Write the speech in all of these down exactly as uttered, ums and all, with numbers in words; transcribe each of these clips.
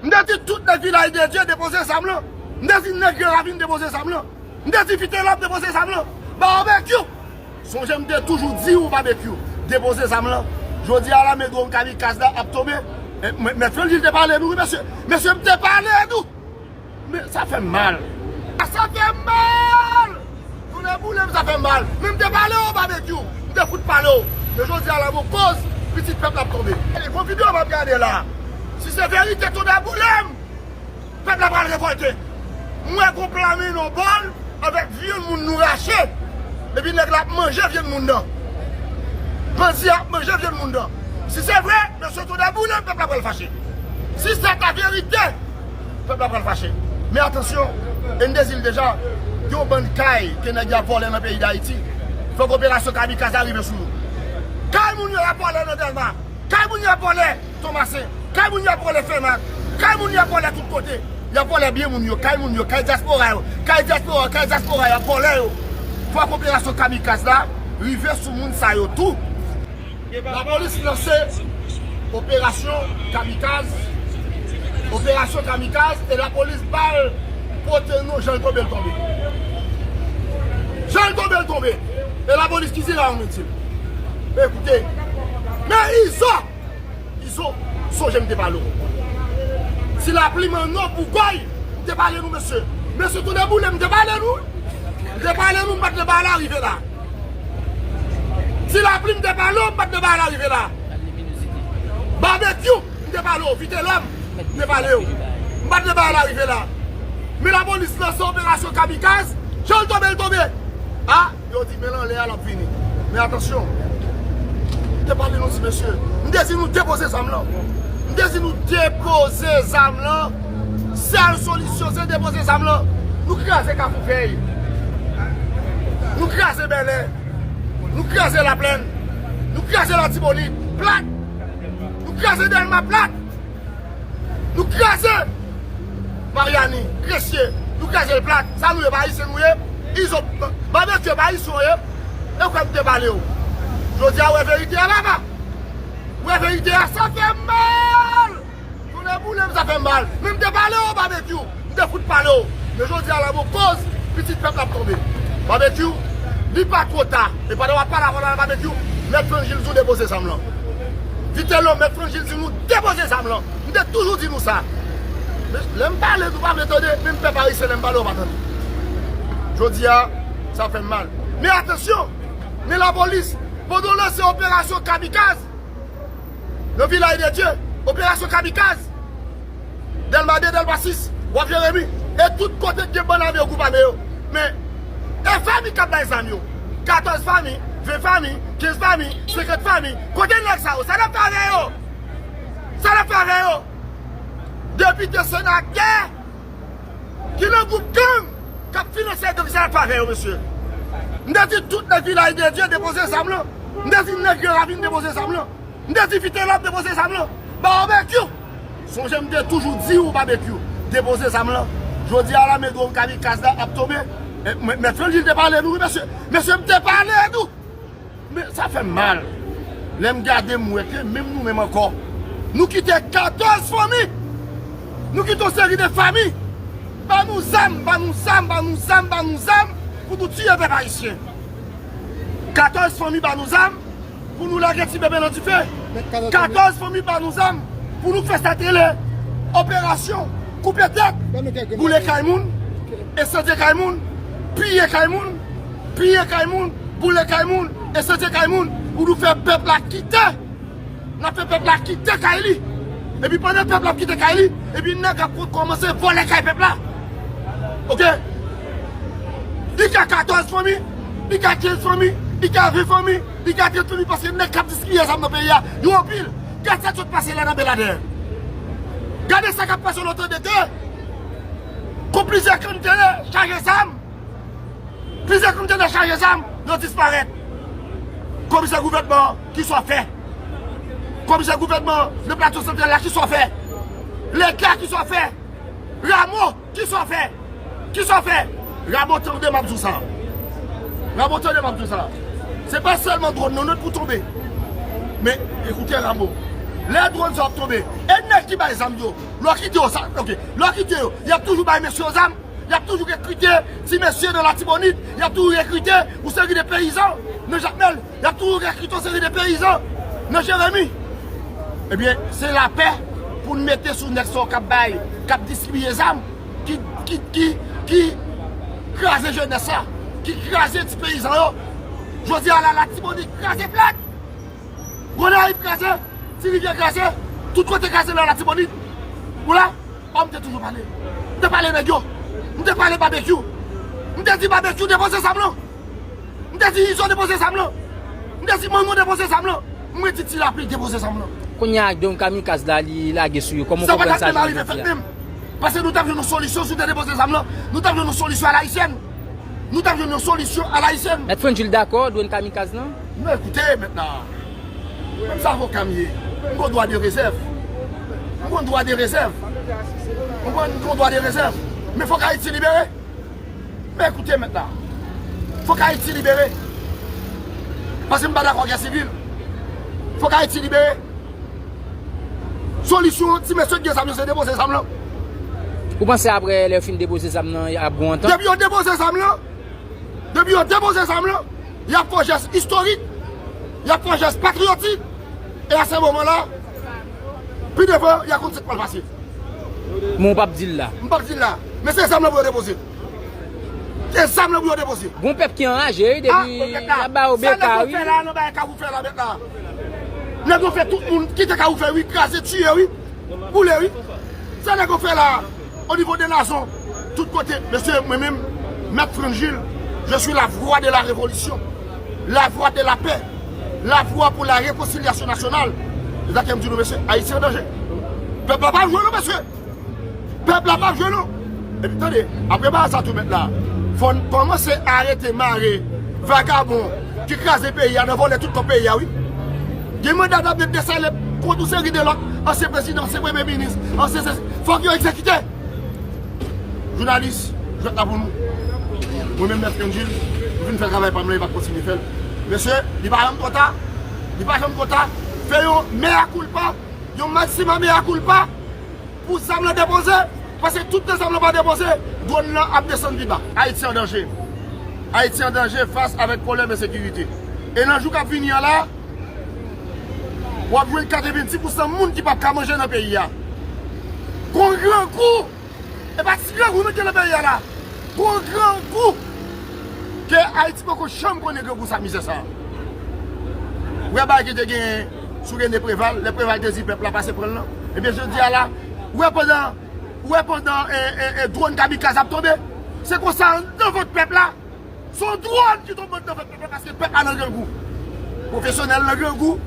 M te di tout nèg Vilaj de Dye depoze zam lan. M te di nèg Gran Ravin depoze zam lan. M te di Vitelòm depoze zam lan. Babekyou. Sonje m te toujou di w Babekyou, depoze zam lan. Jodi a la medwong kamikaz la ap tonbe. E, mè-, Mèt Franjil te pale nou wi mesye. Mesye m te pale nou. Men sa fè m mal. Sa fè m mal. Tonnè boule m sa fè m mal. Men m te pale w Babekyou. M te fout pale w. Men jodi a la m o koz pitit pèp la ap tonbe. E gon videyo m ap gade la. Si se verite tonnè boule m. Pèp la pral revòlte. M wè gon pla men nan bòl avèk vyann moun nou rache. Epi nèg la ap manje vyann moun nan. Bandi ap manje vyann moun nan. Si se vre, mesye tonnè boule m, pèp la pral fache. Si se ta verite, pèp la pral fache. Men atansyon, e n te di l deja, gen yon bann kay ke nèg y ap vòlè nan peyi Dayiti. Fòk operasyon kamikaz la rive sou nou. Kay moun yo y ap vòlè nan Dèlma. Kay moun y ap vòlè Tomasen. Kay moun y ap vòlè Fèmak. Kay moun y ap vòlè tout kote. Y ap vòlè byen moun yo, kay moun yo, kay dyaspora yo. Kay dyaspora, kay dyaspora y ap vòlè yo. Fòk operasyon kamikaz la rive sou moun sa yo tou. Lapolis lanse operasyon kamikaz. Operasyon kamikaz e lapolis ba l pote non jan l tonbe l tonbe. Jan l tonbe l tonbe. E lapolis ki di la ann di l. Men koute. Men Izo! Izo, sonje m te pale w. Si lapli manno bougòy, m te pale nou mesye. Mesye tonnè boule m te pale nou. M te pale nou, m pa t nan bagay la rive la. Si lapli m te pale w, m pa t nan bagay la rive la. Babekyou, m te pale w. Vitelòm, m te pale w. M pa t nan bagay la rive la. Men lapolis lanse operasyon kamikaz, jan l tonbe l tonbe. A, yo di men l anlè a l ap vini. Men atansyon. M te pale nou ti mesye. M te di nou depoze zam lan. M te di nou depoze zam lan. Sèl solisyon se depoze zam lan. Nou kraze Kafou Fèy. Nou kraze Bèlè. Nou kraze Laplèn. Nou kraze Latibonit. Plat. Nou kraze Dèlma plat. Nou kraze Maryani, Gresye, nou kraze l plat. Sa nou ye, pa ayisyen nou ye? Izo, Babekyou, pa ayisyen w ye? E kwè m te pale w. Jodi a, w wè verite a, papa. W wè verite a, sa fè mal. Tonnè boule m, sa fè mal. Men m te pale w, Babekyou. M te fout pale w. Men jodi a la m o koz pitit pèp la ap tonbe. Babekyou, li pa twò ta. E pandan w ap pale avè w la Babekyou, Mèt Franjil di w depoze zam lan. Vitelòm, Mèt Franjil di nou depoze zam lan. M te toujou di nou sa. Men lè m pale, nou pa vle tande, menm pèp ayisyen lè m pale, w pa tande. Jodi a, sa fè m mal. Men atansyon, men lapolis, pandan w lanse operasyon kamikaz, nan Vilaj de Dye, operasyon kamikaz, Dèlma de, Dèlma sis, w ap Jeremi, e tout kote k gen bann ame yo, gwoup ame yo. Men, e fanmi k ap bay zam yo. Katòz fanmi, ven fanmi, kenz fanmi, senkant fanmi. Kote nèg sa yo? Sa n ap fè avè yo? Sa n ap fè avè yo? Depite, senatè ki nan gwoup gang k ap finanse gang, sa n ap fè avè yo, mesye? M te di tout nèg Vilaj de Dye depoze zam lan. M te di nèg Gran Ravin depoze zam lan. M te di Vitelòm depoze zam lan. Babekyou. Sonje m te toujou di w Babekyou, depoze zam lan. Jodi a la medwong kamikaz la ap tonbe. E, mè-, Mèt Franjil te pale nou wi mesye. Mesye m te pale nou. Men sa fè m mal. Lè m gade m wè ke menm nou menm ankò. Nou kite katòz fanmi. Nou kite yon seri de fanmi. Ba nou zam, ba nou zam, ba nou zam, ba nou zam pou nou tiye pèp ayisyen. Katòz fanmi ba nou zam pou nou lage ti bebe nan dife. Katòz fanmi ba nou zam pou nou fè sa t rele operasyon koupe tèt, boule kay moun, ensandye kay moun, piye kay moun, piye kay moun, boule kay moun, ensandye kay moun, pou nou fè pèp la kite. N ap fè pèp la kite kay li. Epi pandan pèp la ap kite kay li, epi nèg ap kòmanse vòlè kay pèp la. Oke? Li ka katòz fanmi, li ka kenz fanmi, li ka ven fanmi, li ka trant fanmi, paske nèg k ap distribiye zam nan peyi a, yo anpil. Gad sa k sot pase la nan Beladè. Gade sa k ap pase Lotandete. Kon plizyè kontènè chaje zam. Plizyè kontènè chaje zam, yo disparèt. Komisè gouvènman an, kisa w fè? Komisè gouvènman nan Plato Santral la, kisa w fè? Lega, kisa w fè? Ramo, kisa w fè? Kisa w fè? Ramo, tande m ap di w sa. Ramo, tande m ap di w sa. Se pa sèlman dwòn nan nòt pou tonbe. Men, ekoute Ramo. Lè dwòn sa ap tonbe, e nèg ki bay zam yo, lè w kite yo, sa, ok, lè w kite yo, y ap toujou bay mesye yo zam, y ap toujou rekrite ti mesye nan Latibonit, y ap toujou rekrite yon seri de peyizan nan Jakmèl, y ap toujou rekrite yon seri de peyizan nan Jeremi. Ebyen, se lapè pou n mete sou nèg sa yo k ap bay, k ap distribiye zam, ki, ki, ki, ki kraze jenès la, ki kraze ti peyizan yo. Jodi a la, Latibonit kraze plèt. Gonayiv kraze, Ti Rivyè kraze, tout kote kraze nan Latibonit. Ou la, ò, m te toujou pale. M te pale nèg yo. M te pale Babekyou. M te di Babekyou depoze zam lan. M te di Izo depoze zam lan. M te di Manno depoze zam lan. Mwen di Ti Lapli depoze zam lan. Kounye a, dwòn kamikaz la, li lage sou yo. Kòman w konprann sa, jodi a? Sa pa t ap menm arive fèt menm. Paske nou t ap jwenn yon solisyon si w te depoze zam lan. Nou t ap jwenn yon solisyon alayisyèn. Nou t ap jwenn yon solisyon alayisyèn. Mèt Frangil dakò, dwòn kamikaz lan? Men koute, mèt la. Menm sa avoka m ye. M gon dwa de rezèv. M gon dwa de rezèv. M gon, m gon dwa de rezèv. Men fòk Ayiti libere. Men koute, mèt la. Fòk Ayiti libere. Paske m pa dakò gè sivil. Fòk Ayiti libere. Solisyon an, ti mesye k gen zam yo, se depoze zam lan. Ou panse apre lè yo fin depoze zam lan, y ap gon antant? Depi yo depoze zam lan, depi yo depoze zam lan, y ap fè jès istorik, y ap fè jès patriyotik, e a se moman la, pi devan, y a konn sa k pral pase. Men w p ap di l la. M p ap di l la. Men se zam lan pou yo depoze. Se zam lan pou yo depoze. Gon pèp ki anraje, wi, depi y ap ba yo beka, wi. Sa nèg yo fè la, nan bagay Kawoufè la, mèt la. Nèg yo fè tout moun kite Kawoufè, wi, kraze, tiye, wi. Boule, wi. Sa nèg yo fè la, o nivo de nazon, tout kote. Mesye, mwen menm, Mèt Frangil, je suis la voix de la révolution, la voix de la paix, la voix pour la réconciliation nationale. E sa ke m di nou, mesye, Ayiti an danje. Pèp la pa jwe, non, mesye. Pèp la p ap jwe non. Epi tande, apre bagay sa tou mèt la, fò n kòmanse arete mare vagabon ki kraze peyi a nan vòlè tout kòb peyi a, wi. Gen manda n ap met desalè kont yon seri de lòt ansyen prezidan, ansyen premye minis, ansyen sesi. Fòk yo egzekite. Jounalis, jwèt la pou nou. Mwen menm Mèt Frangil, m vin fè travay pa m lan, e m ap kontinye fè l. Mesye, li pa janm twò ta. Li pa janm twò ta. Fè yon mea culpa, yon maximum mea culpa. Pou zam lan depoze, paske tout tan zam lan pa depoze, dwòn lan ap desann pi ba. Ayiti an danje. Ayiti an danje fas avèk pwoblèm ensekirite. E nan jou k ap vini an la, w ap jwenn katrevenndis pousan moun ki p ap ka manje nan peyi a. Gon grangou, e pa ti grangou nou gen nan peyi a la. Gon grangou ke Ayiti poko janm konnen grangou sa, mizè sa. Ou wè bagay ki te genyen sou René Préval, lè Préval te di pèp la pase pran l lan. Ebyen, jodi a la, ou wè pandan, ou wè pandan, e, e, e, dwòn kamikaz ap tonbe, se konsa anndan vant pèp la, se yon dwòn ki tonbe anndan vant pèp la, paske pèp la nan grangou. Pwofesyonèl nan grangou.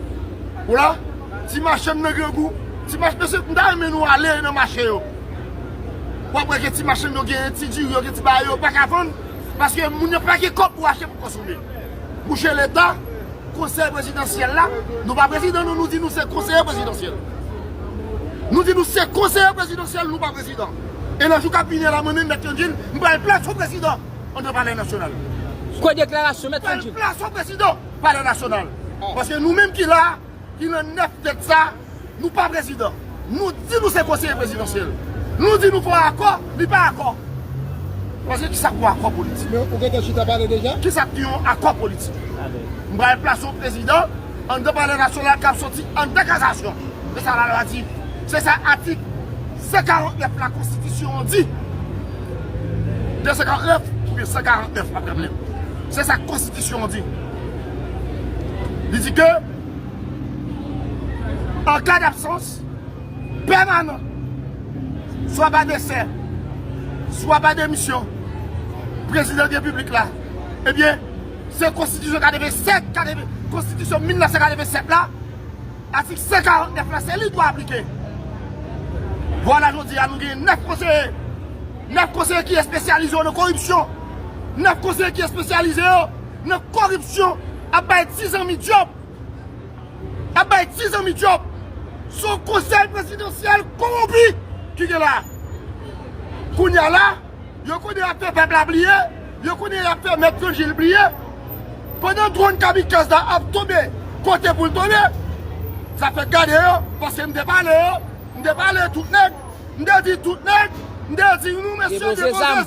Ou la, ti machann nan grangou. Ti mach-, mesye, m ta renmen nou ale nan mache yo. W ap wè gen ti machann yo, gen ti diri yo, gen ti bagay yo, yo pa ka vann. Paske moun yo pa gen kòb pou achte, pou konsome. Bouche Leta, konsèy prezidansyèl la, nou pa prezidan, nou, nou di nou se konseye prezidansyèl. Nou di nou se konseye prezidansyèl, nou pa prezidan. E nan jou k ap vini la, mwen menm, Mèt Frangil, m pral plase yon prezidan anndan Palè Nasyonal. Kwè deklarasyon, Mèt Frangil. Pral plase yon prezidan Palè Nasyonal. Paske nou menm ki la, ki nan nèf tèt sa, nou pa prezidan. Nou di nou se konseye prezidansyèl. Nou di nou fè akò, li pa akò. Paske kisa k yon akò politik? Men ou gentan chita pale deja? Kisa k yon akò politik? M pral plase yon prezidan anndan Palè Nasyonal k ap soti anndan kazasyon. Se sa lalwa di. Se sa atik san karant nèf la konstitisyon an di. De san karant nèf oubyen san karant nèf, m ap raple. Se sa konstitisyon an di. Li di ke, an ka dabsans pèmanan, swa pa desè, swa pa demisyon, prezidan repiblik la, ebyen, se konstitisyon katrevennsèt, katreven, konstitisyon mil nèf san katrevennsèt la, atik san karant nèf la, se li dwe aplike. Vwala, jodi a, nou gen nèf konseye. Nèf konseye ki espesyalize yo nan koripsyon. Nèf konseye ki espesyalize yo nan koripsyon. Ap bay ti zanmi djòb. Ap bay ti zanmi djòb. Se yon konsèy prezidansyèl kowonpi ki gen la. Kounye a la, yo konnen y ap fè pèp la bliye, yo konnen y ap fè Mèt Frangil bliye. Pandan dwòn kamikaz la ap tonbe kote pou l tonbe, Sa fèk gade yo, paske m te pale yo, m te pale tout nèg, m te di tout nèg, m te di nou mesye depoze zam.